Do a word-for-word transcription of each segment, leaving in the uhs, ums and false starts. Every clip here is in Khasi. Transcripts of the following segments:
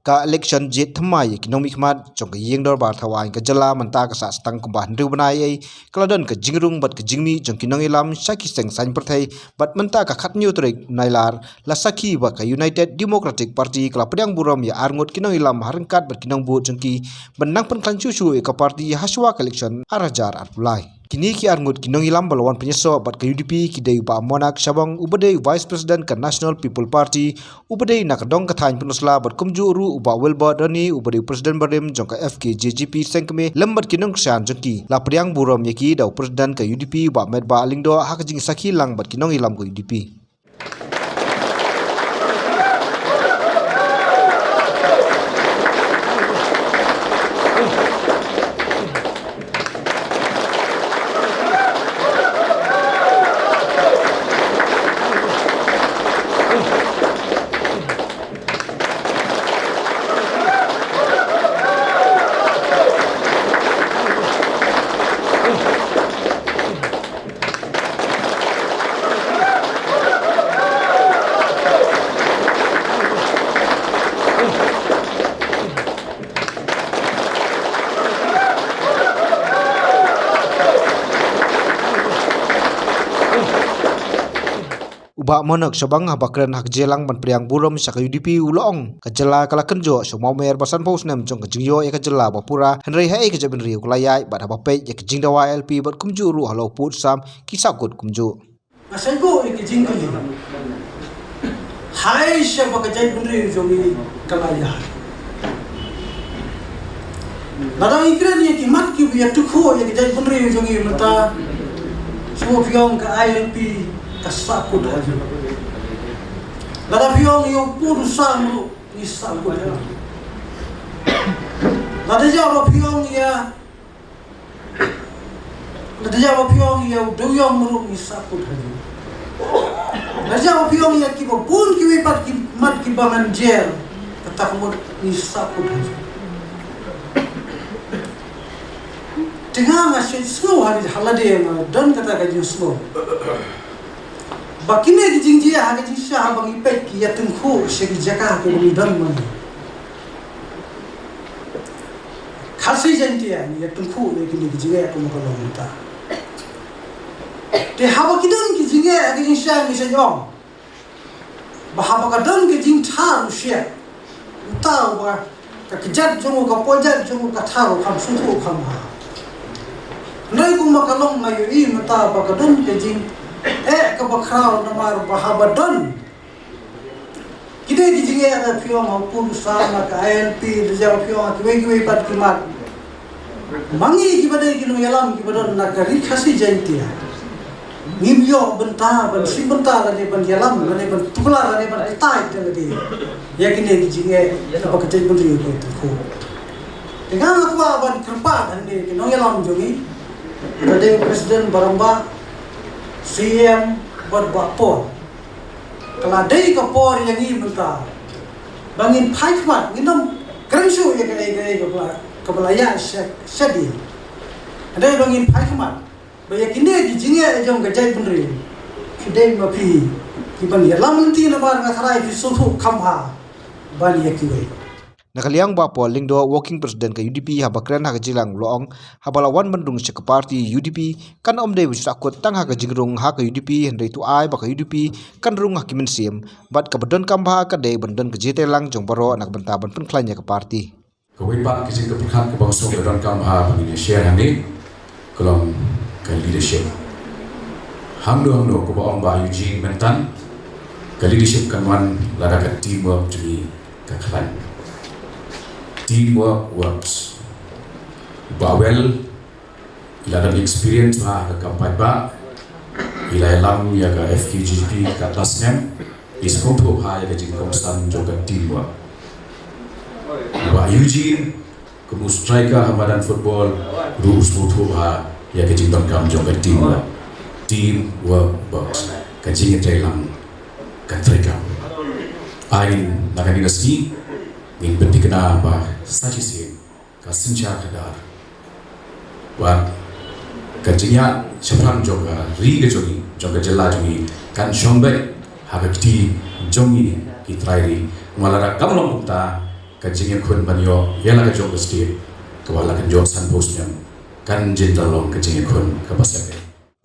Ka election jied thymmai ïa ki nongmihkhmat jong ka Ïing Dorbar Thaw Aiñ ka jylla mynta ka sah sdang kumba hynriew bnai ei, ka la don ka jingrung bad ka jingmih jong ki nongïalam sha ki seng saiñ pyrthei, bad mynta ka khathynñiew tarik Nailar la sakhi ba ka United Democratic Party ka la pdiang burom ïa arngut ki nongïalam ha ryngkat bad ki nongbud jong ki ban nang pynkhlaiñ shuh shuh ïa ka party hashwa ka election ar hajar arphew lai. Kine ki arngut ki nongïalam ba la wan pynïasoh bad ka U D P ki dei u Bah Monak Shabong uba dei u Vice President ka National People Party, uba dei na ka dong ka thaiñ Pynursla, bad kumjuh ruh u Bah Wilbert Rani uba dei u President barim jong ka F K J G P Sengkmie lem bad ki nongkyrshan jong ki. La pdiang burom ïa ki da u President ka U D P u Bah Metbah Lyngdoh ha ka jingsakhi lang bad ki nongïalam ka U D P. U Bah Monak Shabong haba kren ha ka jingïalang ban pdiang burom sha ka U D P u la ong, ka jylla ka la kynjoh sha u mawmer ba sanphew snem jong ka jingïoh ïa ka jylla ba pura, hynrei haei ka jaitbynriew ka la ïaid, bad haba peit ïa ka jingdawa I L P bad kumjuh ruh halor u pud u sam ki sahkut kumjuh. Nga sa ïoh ïa ka jingkylli. Haei sha ba ka jaitbynriew jong ngi ka la ïaid. Lada ngi kren ïa ki mat kiba ïatyngkhuh ïa ka jaitbynriew jong ngi mynta, shuwa phi ong ka I L P ka sahkut ha ngi. Lada phi ong ïa u pud u sam ruh ngi sahkut ha ngi. Lada ïa ba phi ong ïa Lada ïa ba phi ong ïa u dewïong ruh ngi sahkut ha ngi. Lada ïa ba phi ong ïa kiba bun kiwei pat ki mat kiba ngan jer, kata ka mut ngi sahkut ha ngi. Te nga nga shait sngew ha, ha lade nga don kata ka jingsngew. Ba kine ki jingjia ha ka jingshisha haba ngi peit ki ïatyngkhuh sha ki jaka kiba ngi don ma ngi. Khasi Jaiñtia ngi ïatyngkhuh ïa kine ki jingeh kumba ka long mynta. Te haba ki don ki jingeh ha ka jingshisha ngi shait ong ba haba ka don ka jingthar u shyiap, uta uba ka kjat jong u, ka pojat jong u ka thar, u kham sngewthuh kham bha. Hynrei kumba ka long nga ïohi mynta ba ka don ka jingeh kaba khraw namar ba haba don kine ki jingeh, lada phi ong ha u pud u sam, na ka I L P, lada phi ong ha kiwei kiwei pat ki mat, ma ngi kiba dei ki nongïalam kiba don na ka Ri Khasi Jaiñtia, ngim ïoh bynta ban shim bynta lane ban ïalam lane ban tuklar lane ban hikai da lade ïa kine ki jingeh kiba ka jaitbynriew ka ïatyngkhuh. Te nga nga kwah ban kyrpad ha kine ki nongïalam jong ngi, lada dei u President Bah Rangbah, C E M bad Bah Paul. Ka la dei ka por ïa ngi mynta ba ngin phai khmat, ngin ym kren shuh ïa kaei kaei kaba la, kaba la ïaid sha, shadien. Ka dei ba ngin phai khmat ba ïa kine ki jingeh jong ka jaitbynriew, phi dei ma phi ki ban ïalam lynti namar nga tharai phi sngewthuh kham bha ban ïa kiwei. Na ka liang Bah Paul Lyngdoh, Working President ka U D P, haba kren ha ka jingïalang u la ong, haba la wan ban rung sha ka party U D P, kan ym dei ban sahkut tang ha ka jingrung ha ka U D P, hynrei to ai ba ka U D P kan rung ha ki mynsiem, bad kaba donkam bha ka dei ban don ka jingïatreilang jong baroh na ka bynta ban pynkhlaiñ ïa ka party. Kawei pat ka jingpyrkhat kaba nga sngew ka donkam bha ba ngin ïa share hangne ka long ka leadership. Hangno hangno kaba ong Bah Eugene mynta, ka leadership kan wan lada ka teamwork jong ngi ka khlaiñ. Teamwork works. Bah Wel i la don experience bha ha ka kam paidbah, i la ïalam ïa ka F K J G P katto snem, i sngewthuh bha ïa ka jingkongsan jong ka teamwork. Bah Eugene kum u striker ha madan football ruh u sngewthuh bha ïa ka jingdonkam jong ka teamwork. Teamwork works. Ka jingïatreilang ka treikam. Ai ngin na kane ka sngi ngin pynthikna ba sa shisien ka synshar khadar bad ka jingïaid shaphrang jong ka ri ka jong ngi, jong ka jylla jong ngi, kan shong beit ha ka kti jong ngi ki trai ri. Namar lada kam long kumta, Ka jingïakhun ban ïoh ïa la ka jong ka state kaba la kynjoh sanphew snem kan jin da long ka jingïakhun kaba sep.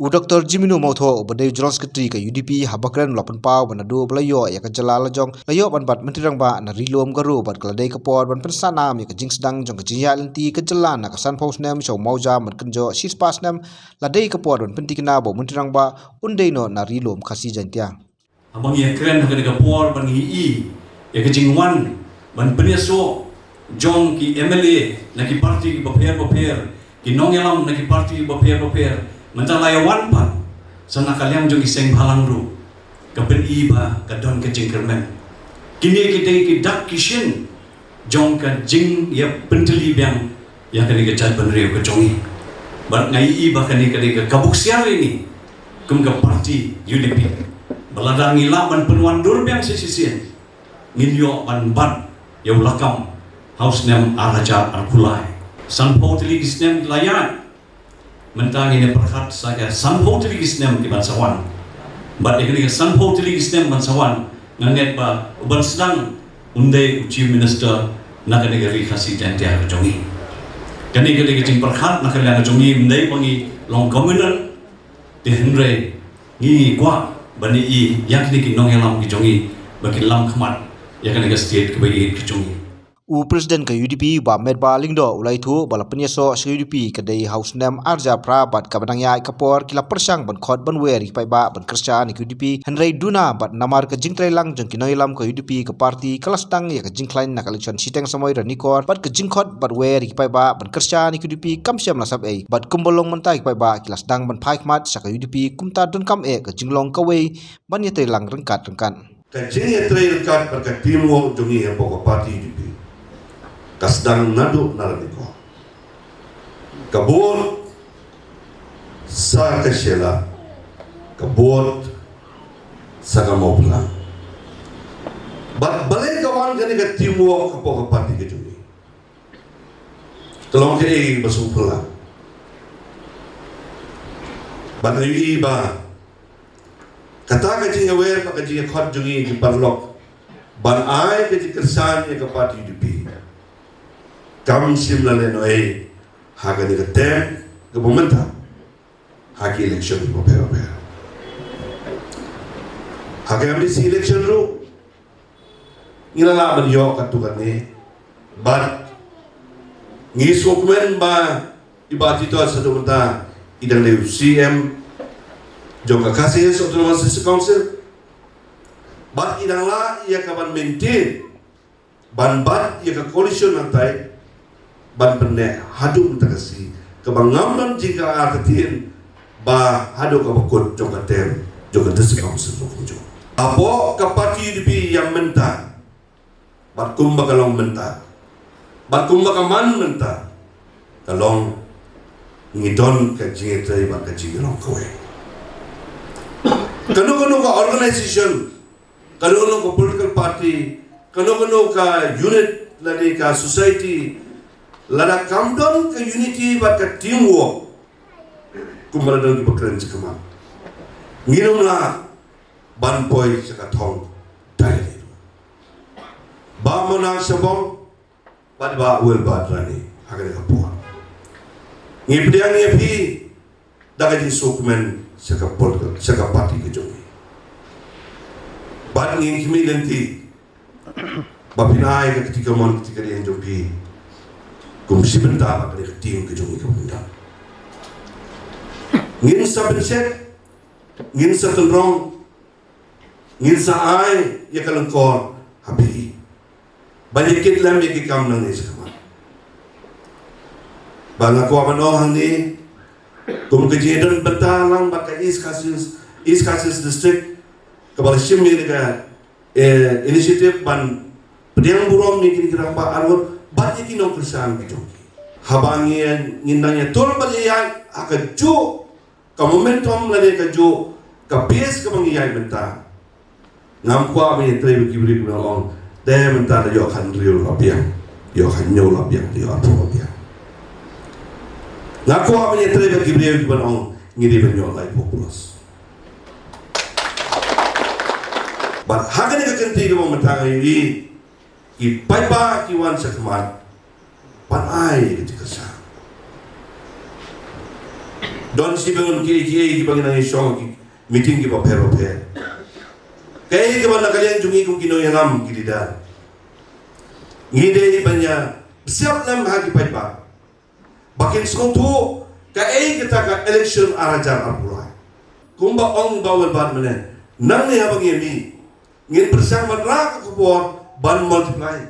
U Doctor Jimino Mawthoh uba dei u General Secretary ka U D P ha Bakren u la pynpaw ba naduh ba la ïoh ïa ka jylla la jong la ïoh ban bat Myntri Rangbah na Ri Lum Garo bad ka la dei ka por ban pynsah nam ïa ka jingsdang jong ka jingïaid lynti ka jylla na ka sanphew snem sha u mawjam ban kynjoh shispah snem. La dei ka por ban pynthikna ba u Myntri Rangbah un dei noh na Ri Lum Khasi Jaiñtia. Haba ngi ïakren ha kane ka por ban ngi i ïa ka jingwan ban pynïasoh jong ki M L A na ki parti bapher bapher, ki nongïalam na ki parti bapher bapher, mynta la ïa wan pat sa na ka liang jong ki seng bhalang ruh, ka pyni ba ka don ka jingkyrmen. Kine ki dei ki dak ki shin jong ka jingïapyntylli biang ïa kane ka jaitbynriew ka jong ngi. Bad nga i ba kane ka dei ka kabu ksiar ïa ngi kum ka parti U D P ba lada ngi lah ban pynwandur biang shisien, ngin ïoh ban bat ïa u lakam ha u snem ar hajar arphew lai. Sanphew tylli ki snem la ïaid. Mynta ngin ïa pyrkhat sa ka sanphew tylli ki snem ki ban sa wan. Bad ïa kane ka sanphew tylli ki snem ban sa wan, nga ngeit ba u ban sdang un dei u Chief Minister na kane ka Ri Khasi Jaiñtia ka jong ngi. Kane ka dei ka jingpyrkhat na ka liang ka jong ngi, ym dei ba ngi long communal. Te hynrei ngi kwah ban i ïa kine ki nongïalam ki jong ngi ba kin lam khmat ïa kane ka state kaba ïeit ka jong ngi. U President ka U D P Bah Metbah Lyngdoh u la ïathuh ba la pynïasoh sha ka U D P ka dei ha u snem ar hajar phra bad kaba dang ïaid ka por ki la pyrshang ban khot ban wer ïa ki paidbah ban kyrshan ïa ka U D P, hynrei duna bad namar ka jingtrei lang jong ki nongïalam ka U D P ka parti ka la sdang ïa ka jingkhlaiñ na ka election shiteng samoi Ranikor bad ka jingkhot bad wer ïa ki paidbah ban kyrshan ïa ka U D P kam shym la sap ei bad kumba long mynta ki paidbah ki la sdang ban phai khmat sha ka U D P kumta donkam eh ka jinglong kawei ban ïatrei lang ryngkat ryngkat. Ka jingïatrei ryngkat bad ka teamwork jong ngi hapoh ka parti U D P ka sdang naduh na Ranikor. Ka bud sa ka Shella, ka bud sa ka Mawphlang. Bad balei ka wan kane ka teamwork hapoh ka parti ka jong ngi? Ka long kaei ba sngewphylla. Bad nga ïohi ba kata ka jingïawer bad ka jingïakhot jong ngi ki paralok ban ai ka jingkyrshan ïa ka parti U D P kam shym la lehnohei ha kane ka term kaba mynta ha ki election bapher bapher. Ha ka M D C election ruh ngi la lah ban ïoh katto katne bad ngi sngewkmen ba i Bah Titoh sa dang mynta i dang dei u C M jong ka Khasi Hills Autonomous District Council bad i dang lah ïa ka ban maintain ban bat ïa ka coalition hangtai ban pynneh haduh mynta ka sngi kaba ngam don jingkyrkhu artatien ba haduh kaba kut jong ka term jong ka District Council ruh kumjuh. Hapoh ka parti U D P ïa mynta bad kumba ka long mynta bad kumba ka man mynta ka long ngi don ka jingïatrei bad ka jinglong kawei. Kano kano ka organisation, kano kano ka political party, kano kano ka unit lane ka society, lada kam don ka unity bad ka teamwork kumba la don kiba kren shakhmat, ngin ym lah ban poi sha ka thong da lade ruh. Bah Mawnashabong bad Bah Wilbert Rani ha kane ka por ngi pdiang ïa phi da ka jingsngewkmen sha ka por, sha ka parti ka jong ngi. Bad ngi khmih lynti ba phin ai ka kti kamon kti kadiang jong phi kum shi bynta ba kane ka team ka jong ngi ka bynta. Ngin sa pynshit, ngin sa tynrong, ngin sa ai ïa ka lyngkor ha phi ban ïa kit lem ïa ki kam nangne shakhmat. Ba nga kwah ban ong hangne kum ka jingdon bynta lang bad ka East Khasi, East Khasi District kaba la shim ïa ka, eh, initiative ban pdiang burom ïa kine ki rangbah arngut bad ïa ki nongkyrshan ki jong ki. Haba ngi, ngin nang ïatur bad ïa ïaid ha kajuh ka momentum lane kajuh ka pace kaba ngi ïaid mynta. Ngam kwah ban ïatrei bad ki briew kiba ong, te mynta la ïoh khathynriew la biang, ïoh khathynñiew la biang, ïoh arphew la biang. Nga kwah ban ïatrei bad ki briew kiba ong ngi dei ban ïoh laiphew plus. Bad ha kane ka kynti kaba mynta nga ïohi Ki paidbah ki wan sha khmat ban ai ka jingkyrshan. Don shibun kiei kiei kiba ngi nang ïashong ki meeting kiba pher ba pher. Kaei kaba na ka liang jong ngi kum ki nongïalam ki leader, ngi dei ban ïa pynsiap lem ha ki paidbah ba kin sngewthuh kaei kata ka election ar hajar arphew lai. Kumba ong Bah Wilbert mynne, nangne haba ngi mih ngin pyrshang ban rah ka khubor ban multiply.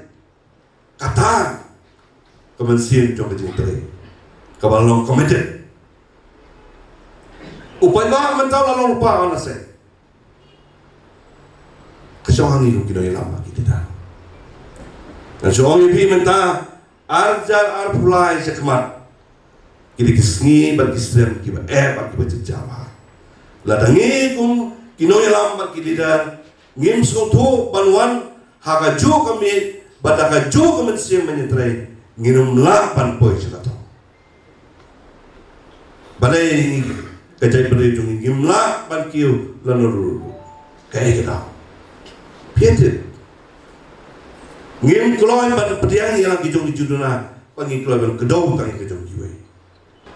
Kata ka mynsiem jong ka jingtrei kaba long committed. U paidbah mynta la long lypa, ong lashai. Ka shong ha ngi kum ki nongïalam bad ki leader. Ka shong ha ngi, phi mynta ar hajar arphew lai sha khmat, ki dei ki sngi bad ki snem kiba eh bad kiba jynjar bha. Lada ngi kum ki nongïalam bad ki leader ngim sngewthuh ban wan ha kajuh ka miet bad da kajuh ka mynsiem ban ïatrei, ngin ym lah ban poi sha ka thong. Balei? Ka jaitbynriew jong ngi ngim lah ban kiew lano ruh. Kaei ka daw? Phi tip, ngim kloi ban pdiang ïa la ki jong ki jingduna, ba ngi kloi ban kdew tang ïa ka jong kiwei.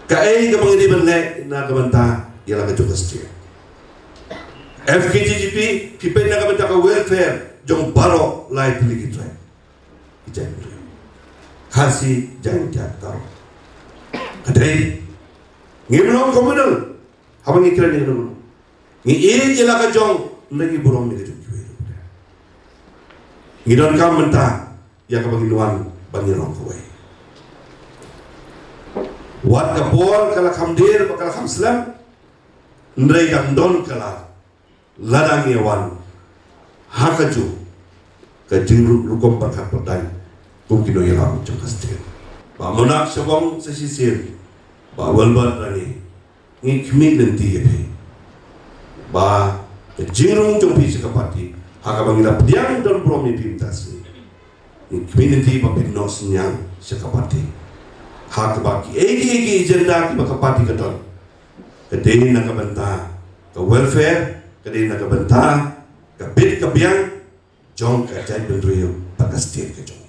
Kaei kaba ngi dei ban leh na ka bynta ïa la ka jong ka state? F K J G P, phi peit na ka bynta ka welfare jong baroh lai tylli ki tribe. Ki jaitbynriew Khasi, Jaiñtia, Garo. Ka dei, ngim long communal haba ngi kren ïa ka dei. Ngi ïeit ïa la ka jong, ngi burom ïa ka jong kiwei. Ngi donkam mynta ïa kaba ngin wan ban ïalong kawei. Wat ka por ka la kham der bad ka la kham slem, hynrei kan don ka la, lada ngi wan ha kajuh ka jingrukom pyrkhat pyrdaiñ kum ki nongïalam jong ka state. Bah Monarch Shabong sa shisien, Bah Wilbert Range, ngi khmih lynti ïa phi ba ka jingrung jong phi sha ka party, ha kaba ngi la pdiang don burom ïa phi mynta sngi, ngi khmih lynti ba phin noh synñiang sha ka party. Ha kaba kiei kiei ki agenda kiba ka party ka don, ka dei na ka bynta ka welfare, ka dei na ka bynta ka bit ka biang jong ka jaitbynriew bad ka state ka jong.